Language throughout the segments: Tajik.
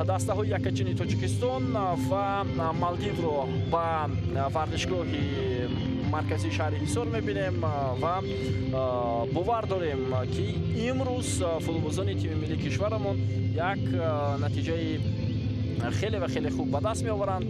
Дастаҳои якачини Тоҷикистон ва Малдивро ба варзишгоҳи марказии шаҳри Ҳисор мебинем ва бовар дорем, ки имрӯз футболбозони тими миллии кишварамон як натиҷаи хеле ва хеле хуб ба даст меоваранд.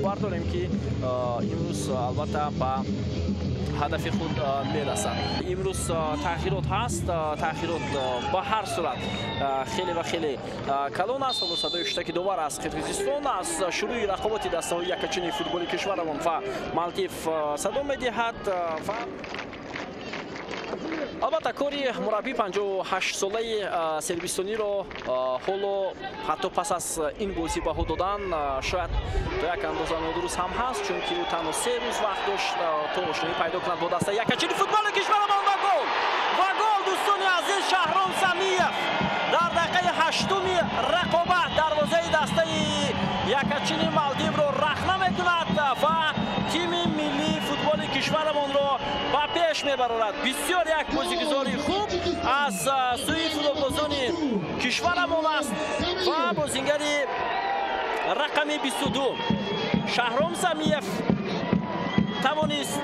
Бовар дорем, ки имрӯз албатта ба ҳадафи худ мерасад. Имрӯз тағйирот ҳаст, тағйирот ба ҳар сурат хеле ва хеле калон аст. Ҳоло садои шутаки довар аз Қирғизистон аз шурӯи рақоботи дастаҳои якачини футболи кишварамон ва Малдив садо медиҳад ва албатта кори мураббии 58-солаи сербистониро ҳоло ҳатто пас аз ин бозӣ баҳо додан шояд то як андоза нодуруст ҳам ҳаст, чунки ӯ танҳо 3 рӯз вақт дошт то ошноӣ пайдо кунад бо дастаи якачини футболи кишварамон. Ва гол! Ва гол, дӯстони азиз! Шаҳром Самиев дар дақиқаи 8-уми рақобат дарвозаи дастаи якачини Малдивро рахна мекунад ва тими миллии футболи кишварамонро ба пеш мебарорад. Бисёр як бозигузори хуб аз сӯи футболбозони кишварамон аст ва бозингари рақами 22 Шаҳром Самиев тавонист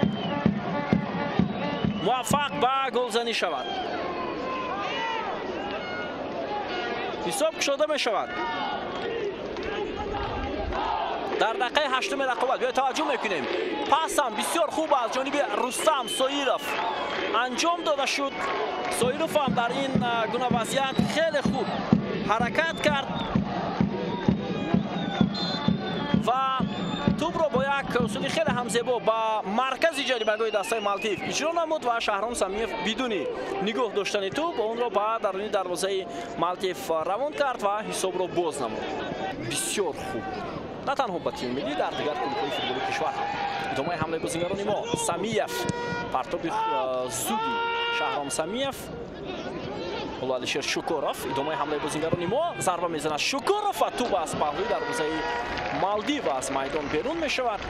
муваффақ ба голзанӣ шавад. Ҳисоб кушода мешавад дар дақиқаи 8-уми рақобат. Биё таваҷҷӯҳ мекунем, пасам бисёр хуб аз ҷониби Рустам Соиров анҷом дода шуд. Соиров ҳам дар ин гуна вазъият хеле хуб ҳаракат кард ва тӯбро бо як усули хеле ҳам зебо ба маркази ҷаримагоҳи дастаи Малдив иҷро намуд ва Шаҳром Самиев бидуни нигоҳ доштани тӯб онро ба даруни дарвозаи Малдив равон кард ва ҳисобро боз намуд. Бисёр хуб на танҳо ба тими миллӣ, дар дигар клубҳои футболи кишвар ҳам. Идомаи ҳамлаи бозингарони мо. Самиев, партоби зуди Шаҳром Самиев. Ҳоло Алишер Шукуров, идомаи ҳамлаи бозингарони мо, зарба мезанад Шукуров ва тӯб аз паҳлӯи дарвозаи Малдив аз майдон берун мешавад.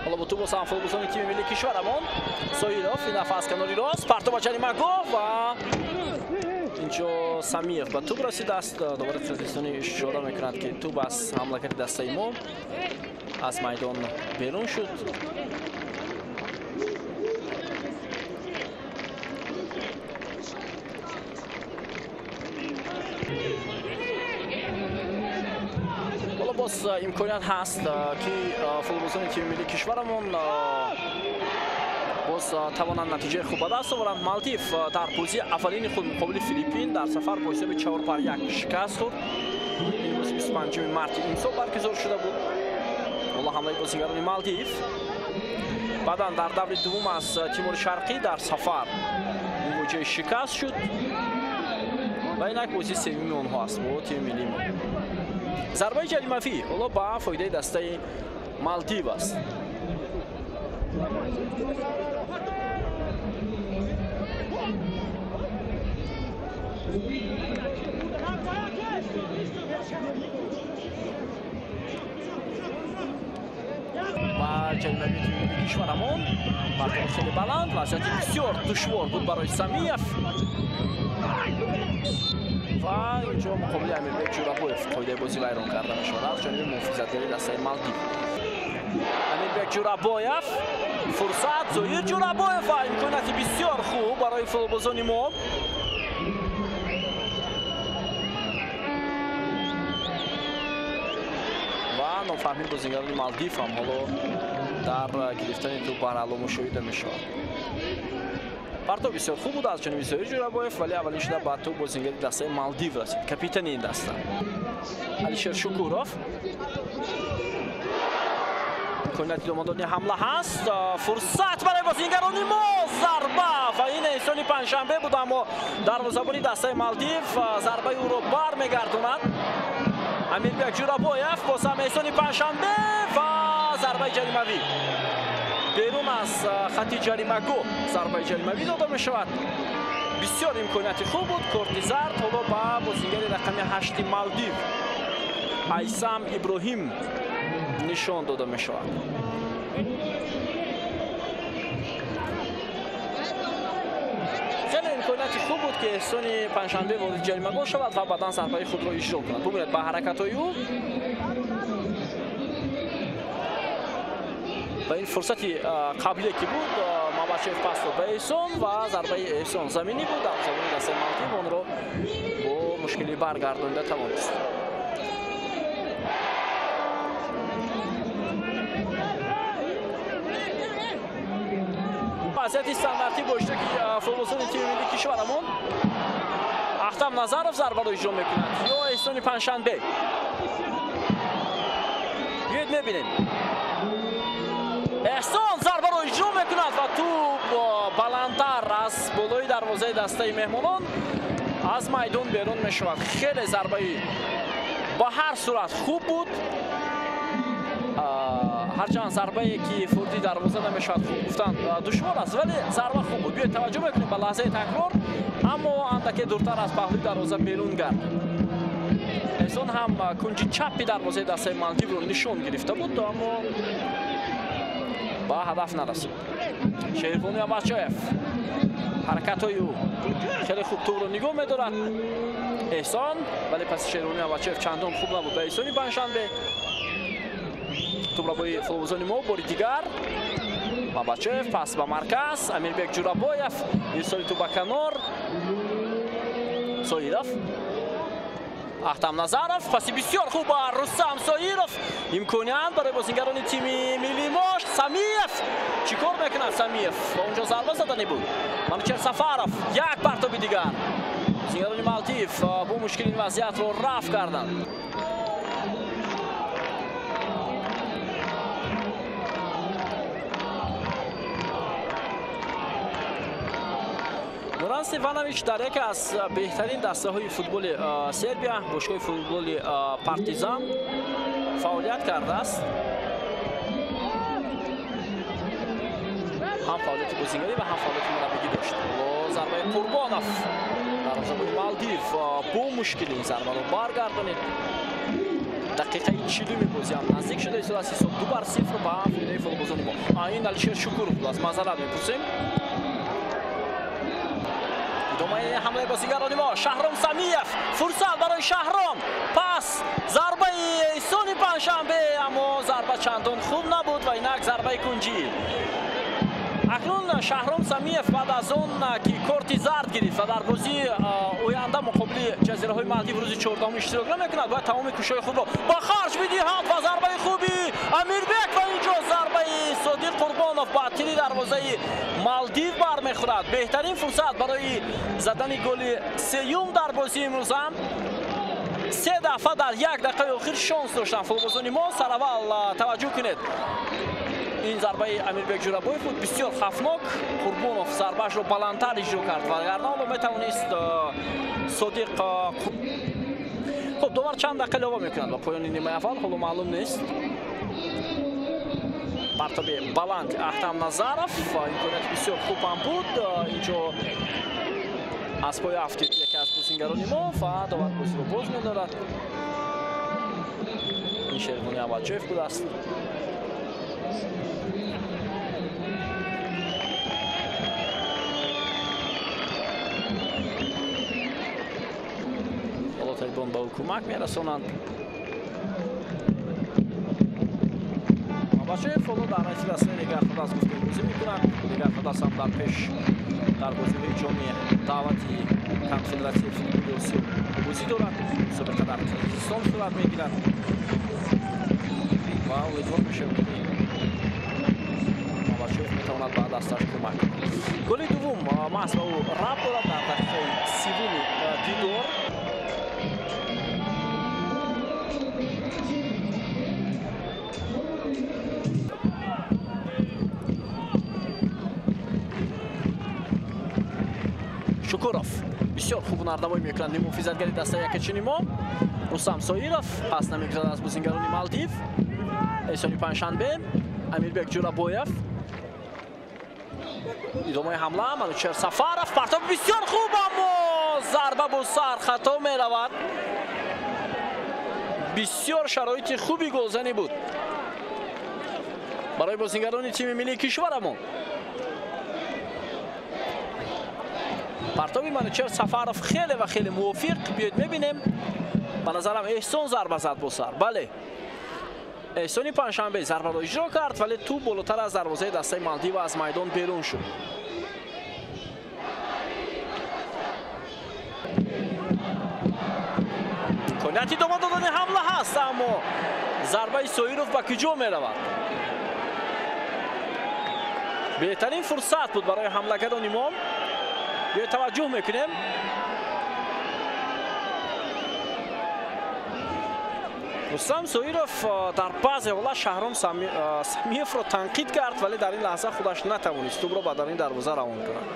Ҳоло бо тӯб ҳам футболбозони тими миллии кишварамон. Соиров ин дафъа аз канори рост партоб ба ҷаримагоҳ ва инҷо Самиев ба тӯб расидааст. Довари қирғизистонӣ ишора мекунад, ки тӯб аз ҳамлакари дастаи мо аз майдон берун шуд. Ҳоло боз имконият ҳаст, ки футболбозони тими миллии кишварамон боз тавонанд натиҷаи хуб ба даст оваранд. Малдив дар бозии аввалини худ муқобили Филиппин дар сафар бо ҳисоби 4-1 шикаст хӯрд. Ин бозӣ 25 марти имсол баргузор шуда буд. Ҳоло ҳамлаи бозигарони Малдив. Баъдан дар даври дуввум аз Тимури Шарқӣ дар сафар мувоҷиҳаи шикаст шуд ва инак бозии севуми онҳо аст бо тими миллии мо. Зарбаи ҷаримавӣ ҳоло ба фоидаи дастаи Малдив аст. Ба ҷаримавии тими миллии кишварамон партоби хеле баланд, вазъияти бисёр душвор буд барои Самиев ва инҷо муқобили Амирбек Ҷурабоев қоидаи бозӣ вайрон карда мешавад аз ҷониби муҳофизатгари дастаи Малдив. Амирбек Ҷурабоев, фурсат, Зоир Ҷурабоев ва имконияти бисёр хуб барои футболбозони мо. Ва нофаҳмии бозингарони Малдив ҳам ҳоло дар гирифтани тӯб баръало мушоҳида мешавад. Партоб бисёр хуб буд аз ҷониби Зоир Ҷурабоев, вале аввалин шуда ба тӯб бозингари дастаи Малдив расид, капитани ин даста Алишер Шукуров. Имконияти идома додани ҳамла ҳаст, фурсат барои бозингарони мо, зарба ва ин эҳсони панҷшанбе буд, аммо дарвозабони дастаи Малдив зарбаи ӯро бармегардонад. Амирбек Ҷурабоев боз ҳам эҳсони панҷшанбе ва зарбаи ҷаримавӣ. Берун аз хати ҷаримагоҳ зарбаи ҷаримавӣ дода мешавад. Бисёр имконияти хуб буд. Корти зард ҳоло ба бозингари рақами 8 Малдив Айсам Иброҳим нишон дода мешавад. Хеле имконияти хуб буд, ки Эҳсони Панҷшанбе ворид ҷаримагоҳ шавад ва баъдан зарбаи худро иҷро кунад. Бубинед ба ҳаракатҳои ӯ ва ин фурсати қаблие ки буд, Мабачев пас дод ба Эҳсон ва зарбаи Эҳсон заминӣ буд. Дарвозабони дастаи Малдив онро бо мушкилӣ баргардонида тавонист. Вазъияти стандартӣ бо иштироки футболбозони тими миллии кишварамон. Ахтам Назаров зарбаро иҷро мекунад ё Эҳсони Панҷшанбе? Биёед мебинем. Эҳсон зарбаро иҷро мекунад ва тӯб баландтар аз болои дарвозаи дастаи меҳмонон аз майдон берун мешавад. Хеле зарбаи ба ҳар сурат хуб буд. Ҳарчанд зарбае ки фурди дарвоза намешавад хуб гуфтан душвор аст, вале зарба хуб буд. Биёед таваҷҷӯҳ мекунем ба лаҳзаи такрор, аммо андаке дуртар аз паҳлӯи дарвоза берун гардид. Эҳсон ҳам кунҷи чапи дарвозаи дастаи Малдивро нишон гирифта буд, аммо ба ҳадаф нарасид. Шервони Абачоев, ҳаракатҳои ӯ хеле хуб, тӯбро нигоҳ медорад Эҳсон, вале паси Шервони Абачоев чандон хуб набуд ба Эҳсони Панҷшанбе. Тӯбро бои футболбозони мо бори дигар Мабачоев пас ба марказ, Амирбек Ҷурабоев ирсоли тӯб ба канор, Соиров, Ахтам Назаров паси бисёр хуб ба Рустам Соиров. Имконият барои бозингарони тими миллии мо. Самиев чӣ кор мекунад? Самиев онҷо зарба задани буд. Манучер Сафаров як партоби дигар. Бозингарони Малдив бо мушкил ин вазъиятро рафъ карданд. Нуран Стефанович дар яке аз беҳтарин дастаҳои футболи Сербия, бошгоҳи футболи Партизан фаъолият кардааст. Ҳам фаъолияти бозингарӣ ва ҳам фаъолияти мураббигӣ дошт. Зарбаи Қурбонов дарвозабони Малдив бо мушкилӣ ин зарбаро баргардонид. Дақиқаи 40-уми бозӣ ҳам наздик шуда истодааст. Ҳисоб 2-0 ба фоидаи футболбозони мо. Ин Алишер Шукуров буд, аз маъзарат мепурсем. Идомаи ҳамлаи бозингарони мо. Шаҳром Самиев, фурсат барои Шаҳром, пас зарбаи Эҳсони Панҷшанбе, аммо зарба чандон хуб набуд ва инак зарбаи кунҷӣ. Акнун Шаҳром Самиев баъд аз он ки корти зард гирифт ва дар бозии оянда муқобили ҷазираҳои Малдив рӯзи 14 иштирок намекунад, бояд тамоми кӯшишҳои худро ба харҷ бидиҳад ва зарбаи хуби Амирбек ва инҷо зарбаи Содиқ Қурбонов ба тири дарвозаи Малдив бармехӯрад. Беҳтарин фурсат барои задани голи сеюм дар бозии имрӯза. Се дафъа дар як дақиқаи охир шонс доштанд футболбозони мо. Сараввал таваҷҷӯҳ кунед, ин зарбаи Амирбек Ҷурабоев буд, бисёр хафнок. Қурбонов зарбаашро баландтар иҷро кард, вагарна онро метавонист Содиқ. Хуб, довар чанд дақиқа илова мекунад ба поёни нимаи аввал, ҳоло маълум нест. Партоби баланд Ахтам Назаров, имконияти бисёр хуб ҳам буд. Инҷо аз пои афтид яке аз бозингарони мо ва довар бозиро боз медорад. Ин Шервони Абачоев будааст. Ҳоло табибон ба ӯ кӯмак мерасонанд. Мабачоев ҳоло дар ҳайси дастаи Регархадас гуфтем бозӣ мекунад. Регархадас ҳам дар пеш дар бозиҳои ҷоми даъвати конфедератсияи футболи Осиё бозӣ дорад. Мусобиқа дар Қирғизистон сурат мегирад ва умедвор мешавем, ки Мабачоев метавонад ба дасташ кӯмак кунад. Голи дуввум маҳз ба ӯ рабт дорад дар дақиқаи 30-уми дидор. Шукуров бисёр хуб ҳунарнамоӣ мекунад муҳофизатгари дастаи якачини мо. Рустам Соиров пас намегузарад аз бозингарони Малдив. Эҳсони Панҷшанбе, Амирбек Ҷурабоев. Идомаи ҳамла, Манучер Сафаров, партоб бисёр хуб, аммо зарба бо сар хато меравад. Бисёр шароити хуби голзанӣ буд барои бозингарони тими миллии кишварамон. Партоби Манучер Сафаров хеле ва хеле мувофиқ. Биёед мебинем. Ба назарам Эҳсон зарба зад бо сар. Бале, Эҳсони Панҷшанбе зарбаро иҷро кард, вале тӯб болотар аз дарвозаи дастаи Малдива аз майдон берун шуд. Имконияти идома додани ҳамла ҳаст, аммо зарбаи Соиров ба куҷо меравад? Беҳтарин фурсат буд барои ҳамлагарони мо. Биёед таваҷҷӯҳ мекунем. Рустам Соиров дар баъзе ҳолат Шаҳром Самиевро танқид кард, вале дар ин лаҳза худаш натавонист тӯбро ба даруни дарвоза равон кунад.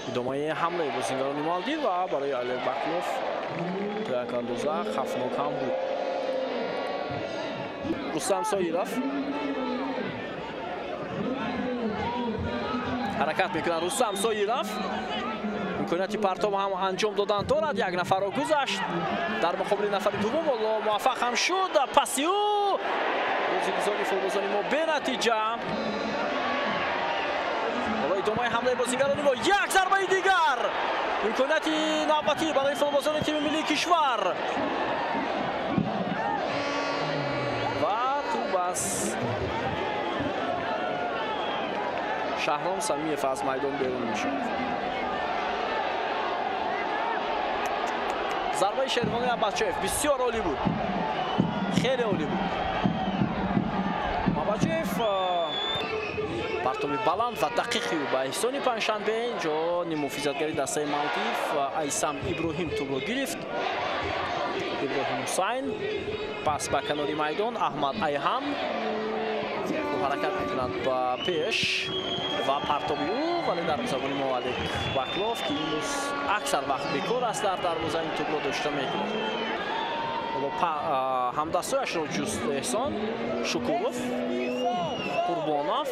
Идомаи ҳамлаи бозингарони Малдив ва барои Олег Баклов то як андоза хавфнок ҳам буд. Рустам Соиров ҳаракат мекунад. Рустам Соиров имконияти партоб ҳам анҷом додан дорад. Як нафарро гузашт дар муқобили нафари дуввум, ҳоло муваффақ ҳам шуд. Паси ӯ бозигузори футболбозони мо бенатиҷа. Ҳоло идомаи ҳамлаи бозингарони мо, як зарбаи дигар, имконияти навбатӣ барои футболбозони тими миллии кишвар ва тӯб аз Шаҳром Самиев аз майдон берун мешавад. Зарбаи Шервони Аббасчоев бисёр олӣ буд, хеле олӣ буд. Аббасчоев партоби баланд ва дақиқи ӯ ба Эҳсони Панҷшанбе. Инҷо ниммуҳофизатгари дастаи Малдив Айсам Иброҳим тӯбро гирифт. Иброҳим Ҳусайн пас ба канори майдон, Аҳмад Айҳам ҳаракат мекунад ба пеш ва партоби ӯ, вале дарвозабони мо Олег Баклов, ки имрӯз аксар вақт бекор аст дар дарвоза, ин тӯбро дошта мекунад. Ҳоло ҳамдастояшро ҷуст Эҳсон, Шукуров, Қурбонов,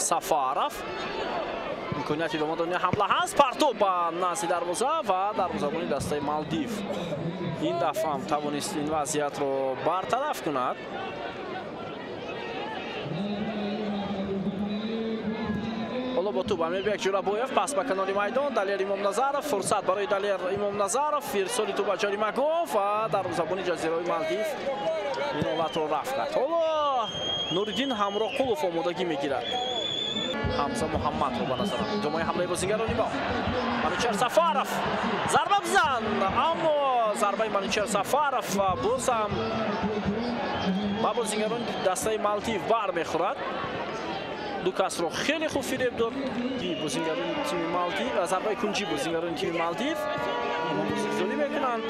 Сафаров. Имконияти идома додани ҳамла ҳаст. Партоб ба назди дарвоза ва дарвозабони дастаи Малдив ин дафъа ҳам тавонист ин вазъиятро бартараф кунад. Ҳоло бо тӯб Амирбек Ҷӯрабоев, пас ба канори майдон, Далер Имомназаров. Фурсат барои Далер Имомназаров, ирсоли тӯб ба ҷаримагоҳ ва дарвозабони ҷазираҳои Малдив ин ҳолатро рафъ кард. Ҳоло Нуриддин Ҳамроқулов омодагӣ мегирад. Ҳамза Муҳаммадро ба назарам. Идомаи ҳамлаи бозингарони мо. Манучер Сафаров зарба бизан, аммо зарбаи Манучер Сафаров боз ҳам ба бозингарони дастаи Малдив бармехӯрад. Ду касро хеле хуб фиреб дод бозингарони тими Малдив. Зарбаи кунҷӣ бозингарони тими Малдив бозигузорӣ мекунанд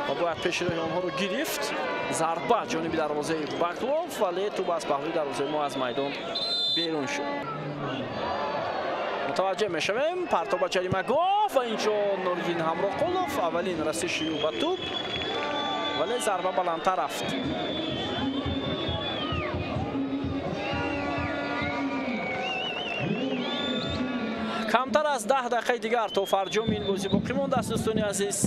ва бояд пеши роҳи онҳоро гирифт. Зарба ҷониби дарвозаи Баклов, вале тӯб аз паҳлӯи дарвозаи мо аз майдон берун шуд. Мутаваҷҷеҳ мешавем, партоб ба ҷаримагоҳ ва инҷо Нуриддин Ҳамроқулов, аввалин расиши ӯ ба тӯб, вале зарба баландтар рафт. Камтар аз 10 дақиқаи дигар то фарҷоми ин бозӣ боқӣ мондааст, дӯстони азиз.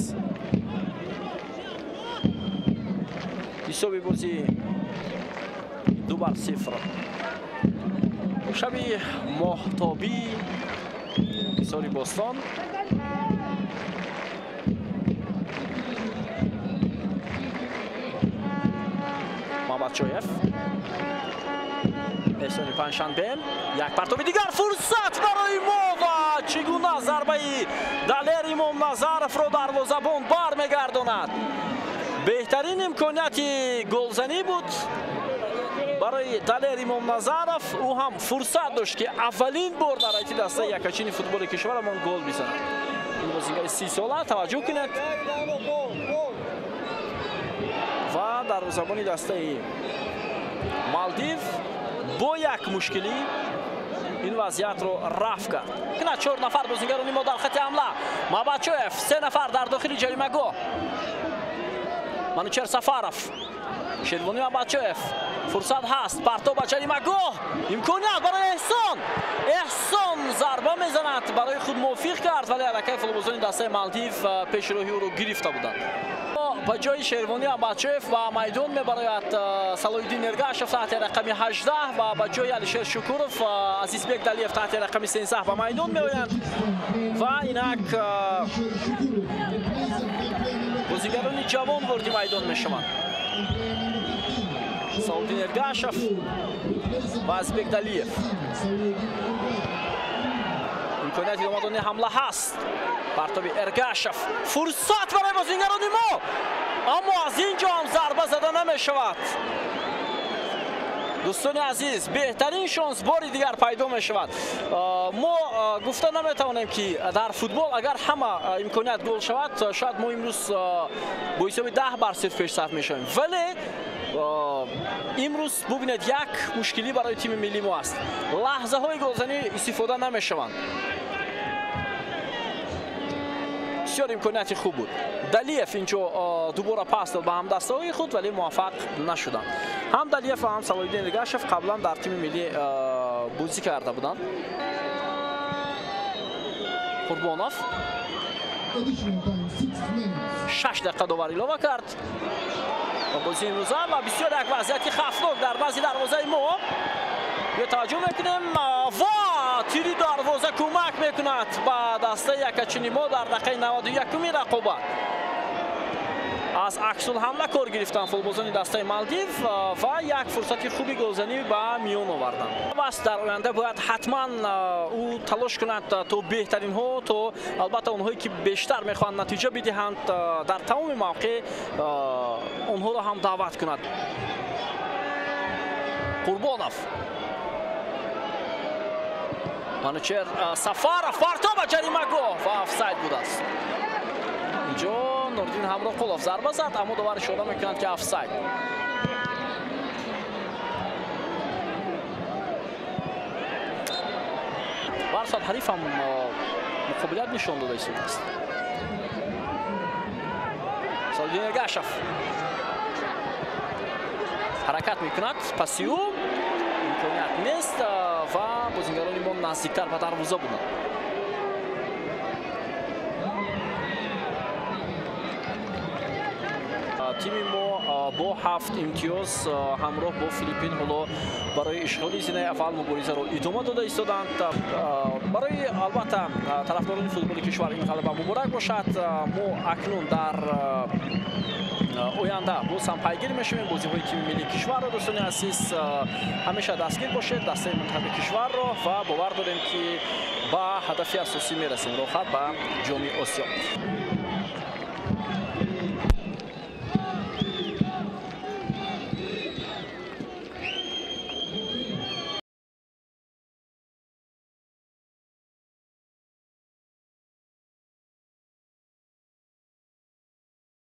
Ҳисоби бозӣ 2-0. Шаби моҳтобӣ ҳисори Бостон. Мамадчоев, Эҳсони Панҷшанбе, як партоби дигар, фурсат барои мо ва чӣ гуна зарбаи Далер Имомназаровро дарвозабон бармегардонад. Беҳтарин имконияти голзанӣ буд барои Далер Имомназаров. Ӯ ҳам фурсат дошт, ки аввалин бор дар ҳайати дастаи якачини футболи кишварамон гол бизанад. Ин бозингари 30 сола, таваҷҷӯҳ кунед. Ва дарвозабони дастаи Малдив бо як мушкилӣ ин вазъиятро рафъ кард. Кунад 4 нафар бозингарони мо дар хати ҳамла. Мабачоев 3 нафар дар дохили ҷаримагоҳ. Манучер Сафаров, Шервони Мабачоев, фурсат ҳаст, партоб ба ҷаримагоҳ, имконият барои Эҳсон. Эҳсон зарба мезанад, барои худ мувофиқ кард, вале аллакай футболбозони дастаи Малдив пешроҳи ӯро гирифта буданд. Ба ҷои Шервони Абачоев ба майдон мебарояд Салоҳиддин Эргашев таҳти рақами 18 ва ба ҷои Алишер Шукуров Азизбек Далиев таҳти рақами 13 ба майдон меоянд. Ва инак бозигарони ҷавон ворди майдон мешаванд. Салоҳиддин Эргашев ва Азизбек Далиев. Имконияти идомадони ҳамла ҳаст. Партоби Эргашев, фурсат барои бозингарони мо, аммо аз ин ҷо ҳам зарба зада намешавад. Дӯстони азиз, беҳтарин шонс бори дигар пайдо мешавад. Мо гуфта наметавонем, ки дар футбол агар ҳама имконият гол шавад, шояд мо имрӯз бо ҳисоби 10-0 пешсаф мешавем, вале имрӯз бубинед, як мушкилӣ барои тими миллии мо аст. Лаҳзаҳои голзанӣ истифода намешаванд. Бисёр имконияти хуб буд. Далиев инҷо дубора пас дод ба ҳамдастаҳои худ, вале муваффақ нашуданд. Ҳам Далиев ва ҳам Салоҳиддин Эргашев қаблан дар тими миллӣ бозӣ карда буданд. Қурбонов 6 дақиқа довар илова кард ба бозии имрӯза ва бисёр як вазъияти хавфнок дар баъзи дарвозаи мо. Ё таваҷҷӯҳ мекунем ва тири дарвоза кӯмак мекунад ба дастаи якачини мо дар дақиқаи 91-уми рақобат. Аз аксулҳамла кор гирифтанд футболбозони дастаи Малдив ва як фурсати хуби голзанӣ ба миён оварданд. Бас дар оянда бояд ҳатман ӯ талош кунад то беҳтаринҳо, то албатта онҳое ки бештар мехоҳанд натиҷа бидиҳанд, дар тамоми мавқеъ онҳоро ҳам даъват кунад. Қурбонов, Манучер Сафаров, партоб ба ҷаримагоҳ ва офсайд будааст. Инҷо Нуриддин Ҳамроқулов зарба зад, аммо довар ишора мекунад, ки офсайд. Барсад ҳариф ҳам муқобилият нишон дода истодааст. Салоҳиддин Эргашев ҳаракат мекунад, паси ӯ имконият нест ва бозингарони мо наздиктар ба дарвоза буданд. Тими мо бо 7 имтиёз ҳамроҳ бо Филиппин ҳоло барои ишғоли зинаи аввал муборизаро идома дода истоданд. Барои албатта тарафдорони футболи кишвар ин ғалаба муборак бошад. Мо акнун дар оянда боз ҳам пайгир мешавем бозиҳои тими миллии кишварро. Дӯстони азиз, ҳамеша дастгир бошед дастаи мунтахаби кишварро ва бовар дорем, ки ба ҳадафи асосӣ мерасем, роҳат ба Ҷоми Осиё.